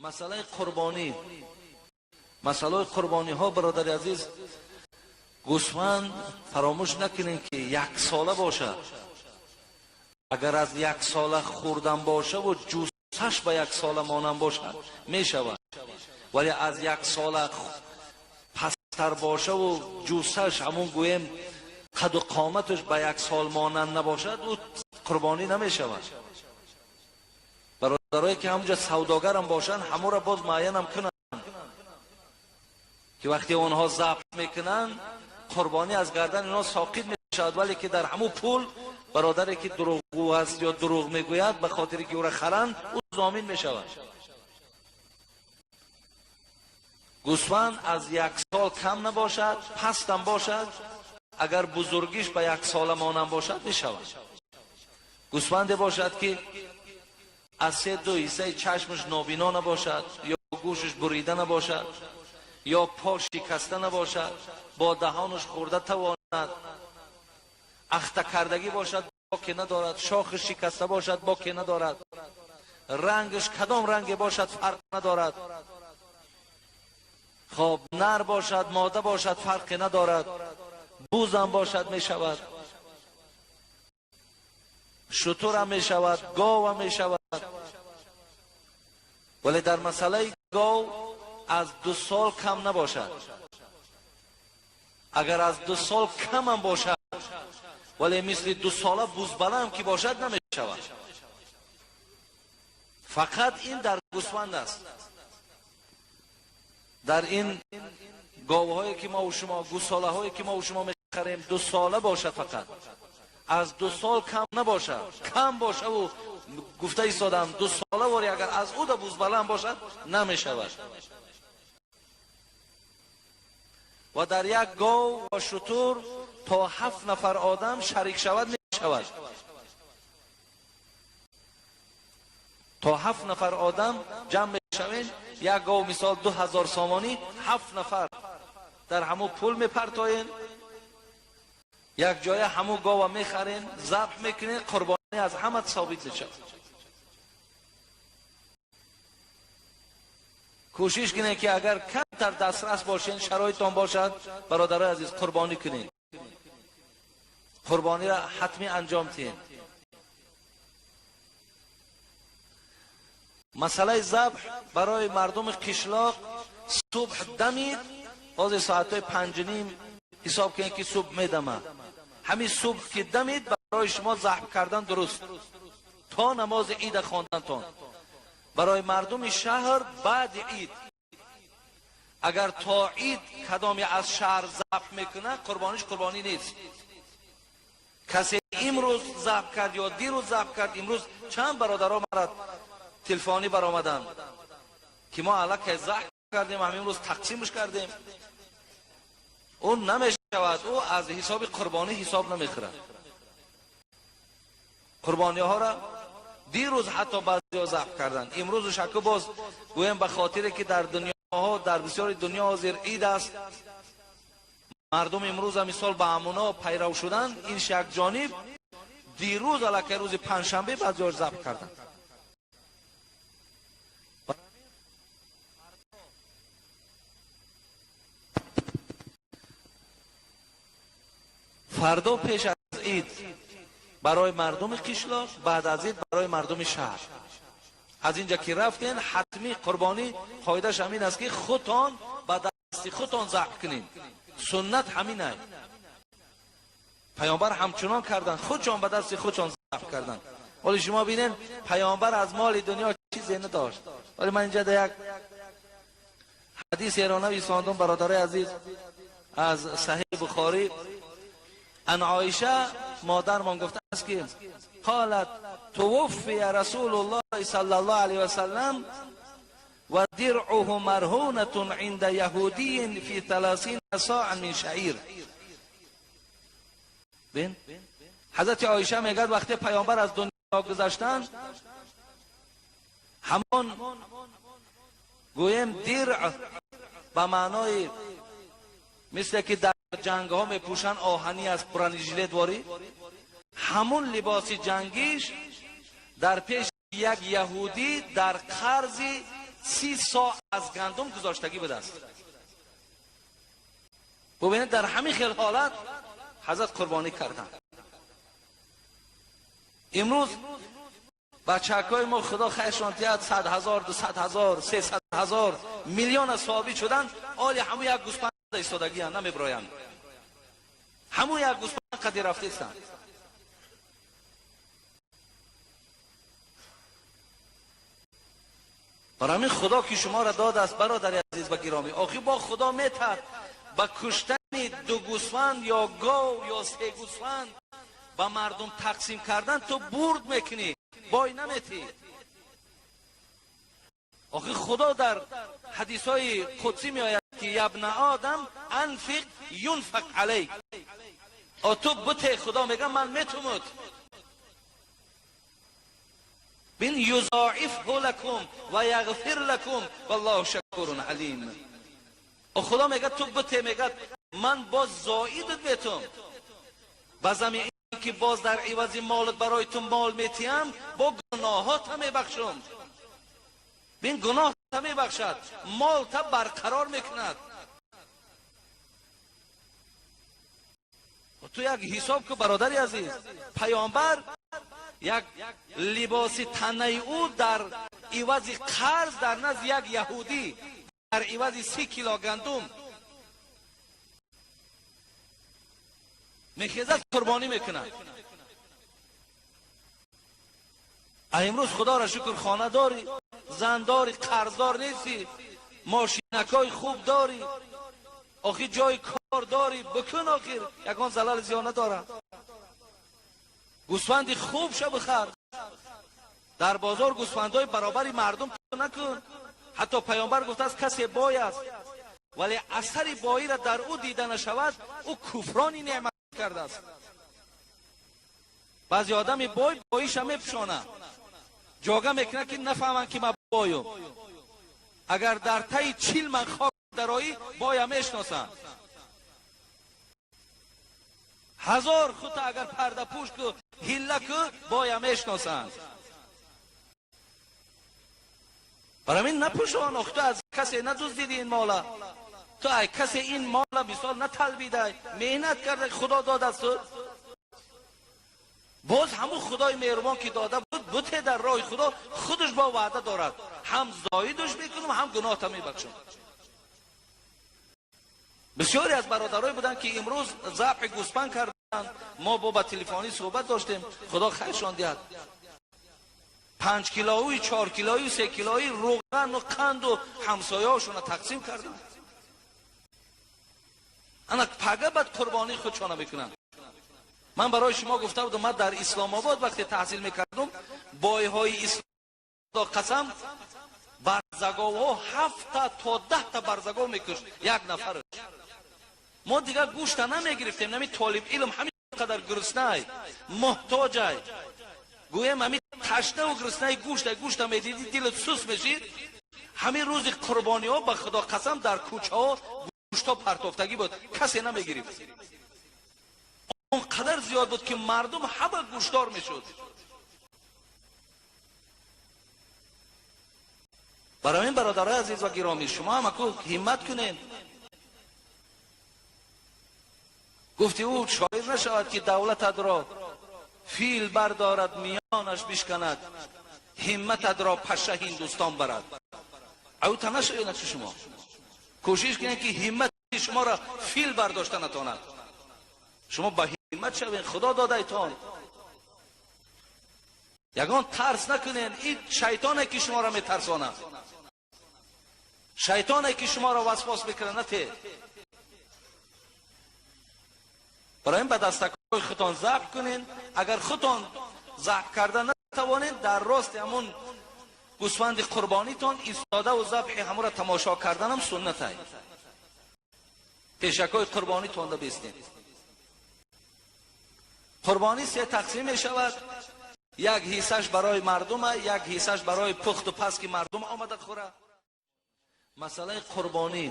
Масъалаи қурбонӣ, масъалаи қурбониҳо, бародари азиз, гӯсфанд фаромӯш накунем, ки як сола бошад. Агар аз як сола хурдан боша ва ҷуссаш ба як сола монанд бошад, мешавад. Вале аз як сола пасттар боша ва ҷуссаш ҳамун гӯем қаду қоматаш ба як сол монанд набошад, ӯ қурбонӣ намешавад. Бародарое ки ҳамунҷа савдогарам бошанд, ҳамонро боз муайянам кунанд, ки вақте онҳо забҳ мекунанд, қурбонӣ аз гардани онҳо соқит мешавад. Вале ки дар ҳамун пул бародаре ки дурӯғгӯ аст ё дурӯғ мегӯяд, ба хотире ки ӯро харанд, ӯ зомин мешавад. Гӯсфанд аз як сол кам набошад, пастам бошад, агар бузургиш ба як сола монанд бошад, мешавад. Гӯсфанде бошад, ки аз се ду ҳиссаи чашмаш нобино набошад, ё гӯшаш бурида набошад, ё по шикаста набошад, бо даҳонаш хӯрда тавонад, ахта кардагӣ бошад, боке надорад, шохаш шикаста бошад, боке надорад, рангаш кадом ранге бошад, фарқ надорад. Хоб, нар бошад, мода бошад, фарқе надорад, бузам бошад мешавад, шутурам мешавад, говам мешавад. Вале дар масъалаи гов аз 2 сол кам набошад. Агар аз 2 сол камам бошад, вале мисли 2 сола бузбалаам ки бошад, намешавад. Фақат ин дар гӯсфанд аст. Дар ин говҳое ки мо шумо, гӯсолаҳое ки мо шумо мехарем, 2 сола бошад, фақат аз 2 сол кам набошад. Кам боша ӯ гуфта истодам, 2 сола вори агар аз ӯ да бузбалаам бошад, намешавад. Ва дар як гов ва шутур то 7 нафар одам шарик шавад, мешавад. То 7 нафар одам ҷамъ мешавем, як гов мисол 2000 сомонӣ, 7 нафар дар ҳамун пул мепартоем, як ҷоя ҳамун гова мехарем, забҳ мекунем, қурбонӣ аз ҳама собит мешавад. Кӯшиш кунед, ки агар камтар дастрас бошен, шароитон бошад, бародарои азиз, қурбонӣ кунед. Қурбониро ҳатмӣ анҷом диҳед. Масъалаи забҳ барои мардуми қишлоқ субҳ дамид, ҳозир соатҳои 5:30 ҳисоб кунед, ки субҳ медамад. Ҳамин субҳ ки дамид, барои шумо забҳ кардан дуруст то намози ида хондантон. Барои мардуми шаҳр баъди ид, агар то ид кадоме аз шаҳр забҳ мекунад, қурбониш қурбонӣ нест. Касе имрӯз забҳ кард ё дирӯз забҳ кард, имрӯз чанд бародаро мара телефонӣ баромаданд, ки мо аллакай забҳ кардем, ҳамин рӯз тақсимш кардем. Ӯ намешавад, ӯ аз ҳисоби қурбонӣ ҳисоб намехӯрад. Қурбониҳоро дирӯз ҳатто баъзеҳо забҳ карданд, имрӯзу шакку боз гӯем, ба хотире ки дар дунёҳо, дар бисёри дунё ҳозир ид аст, мардум имрӯза мисол ба ҳамуно пайрав шуданд, ин як ҷониб, дирӯз аллакай рӯзи панҷшанбе баъзеҳо забҳ карданд. Фардо пеш аз ид барои мардуми қишлоқ, баъд аз ид барои мардуми шаҳр. Аз инҷа ки рафтен, ҳатмӣ қурбонӣ қоидааш ҳамин аст, ки худтон ба дасти худтон забҳ кунед. Суннат ҳамин аст. Паёмбар ҳамчунон карданд, худшон ба дасти худшон забҳ карданд. Вале шумо бинед, паёмбар аз моли дунё чизе надошт. Вале ман инҷа дар як ҳадисе нависондум, бародарои азиз, аз Саҳиҳ Бухорӣ. Ан Оиша модармон гуфта аст, ки قالت توفی رسول الله صلی الله علیه وسلم و درعه مرهونة عند یهودی فی 30 صاعا من شعیر. بین حضرت عایشه میگد وقتی پیامبر از دنیا گذشتند، همون گویم درع به معنای مثل که در جنگ ها میپوشن، آهنی از برانیژله دواری، همون لباس جنگیش در پیش یک یهودی در قرض 30 соъ аз гандум гузоштагӣ будааст. Бубинед, дар ҳамин хел ҳолат ҳазрат қурбонӣ карданд. Имрӯз бачакҳои мо, худо хайршон диҳад, 100 000, 200 000, 300 000, миллион соҳиб шуданд, оли ҳамун як гӯспанд истодагианд, намеброянд. Ҳамун як гӯспанд қади рафтаистанд. Барои ҳамин худо ки шуморо додааст, бародари азиз ва гиромӣ, охир бо худо метад ба куштани ду гӯсфанд ё гов ё се гӯсфанд ба мардум тақсим кардан ту бурд мекунӣ, бой наметӣ. Охир худо дар ҳадисҳои қудсӣ меояд ки ябна одам анфиқ юнфақ алайк. О ту буте, худо мега ман метумуд. Бин юзоифҳу лакум ва яғфир лакум валлоҳу шакурун алим. О худо мега ту буте, мега ман боз зоидат метум. Ба замин ки боз дар ивази молат барои ту мол метиҳам, бо гуноҳота мебахшум. Бин, гуноҳта мебахшад, молта барқарор мекунад. Ту як ҳисоб ку, бародари азиз, паёмбар як либоси танаи ӯ дар ивази қарз дар назди як яҳудӣ дар ивази 30 кило гандум мехезад, қурбонӣ мекунад. Имрӯз худоро шукр, хона дорӣ, зан дорӣ, қарздор нестӣ, мошинакҳои хуб дорӣ, охир ҷои кор дорӣ, бикун, охир ягон залали зиён надорад. Гӯсфанди хуб ша бихар, дар бозор гӯсфандҳои баробари мардум накун. Ҳатто паёмбар гуфтааст касе бой аст, вале асари боиро дар ӯ дида нашавад, ӯ куфрони неъмат кардааст. Баъзе одами бой боиша мепӯшонад, ҷога мекунад ки нафаҳманд ки ман боюм. Агар дар таи 40 ман хок дароӣ, боя мешиносанд. 1000 хута агар пардапӯш ку, ҳилла ку, боя мешиносанд. Барои ҳамин напӯшон, ох ту аз касе надуздидӣ ин мола, ту ай касе ин мола мисол наталбидай, меҳнат карда, худо додааст ту. Боз ҳамун худои меҳрубон ки дода буд, буте дар роҳи худо, худаш бо ваъда дорад, ҳам зоидуш мекунам, ҳам гуноҳта мебахшам. Бисёре аз бародарое буданд ки имрӯз забҳи гӯспанд карданд. Мо бо ба телефонӣ суҳбат доштем, худо хайршон диҳад. 5 килои, 4 килои, 3 килои рӯғану қанду ҳамсояҳошонро тақсим карданд. Ана пага баъд қурбонии худшона мекунанд. Ман барои шумо гуфта будам, ман дар Исломобод вақте таҳсил мекардум, бойҳои ислом қасам барзаговҳо 7 то 10 та барзагов мекушт як нафар. Мо дигар гӯшта намегирифтем, нами толиб илм ҳамин қадар гуруснаай, муҳтоҷай. Гӯем ҳамин ташнаву гуруснаи гӯшта медидӣ, дилат сус мешид. Ҳамин рӯзи қурбониҳо ба худо қасам дар кӯчаҳо гӯштҳо партофтагӣ буд, касе намегирифт. Он қадар зиёд буд ки мардум ҳама гӯштдор мешуд. Барои ин бародарои азиз ва гиромӣ, шумо ҳам аку ҳиммат кунед. Гуфти ӯ шоир нашавад ки давлататро фил бардорад, миёнаш бишканад, ҳиммататро паша ҳиндустон барад. Ӯ та нашавед шумо. Кӯшиш кунед ки ҳиммати шуморо фил бардошта натонад. Шумо ба ҳиммат шавед, худо додайтон. Ягон тарс накунед, ин шайтоне ки шуморо метарсонад, шайтоне ки шуморо васвос мекунад, нате. Барои ин ба дастакҳои худтон забҳ кунед. Агар худтон забҳ карда натавонед, дар рости ҳамун гӯсфанди қурбонитон истодаву забҳи ҳамуро тамошо карданам суннатай. Пешакҳои қурбонитонда бистед. Қурбонӣ се тақсим мешавад. Як ҳиссаш барои мардума, як ҳиссаш барои пухту паз ки мардум омада хӯра. Масъалаи қурбонӣ.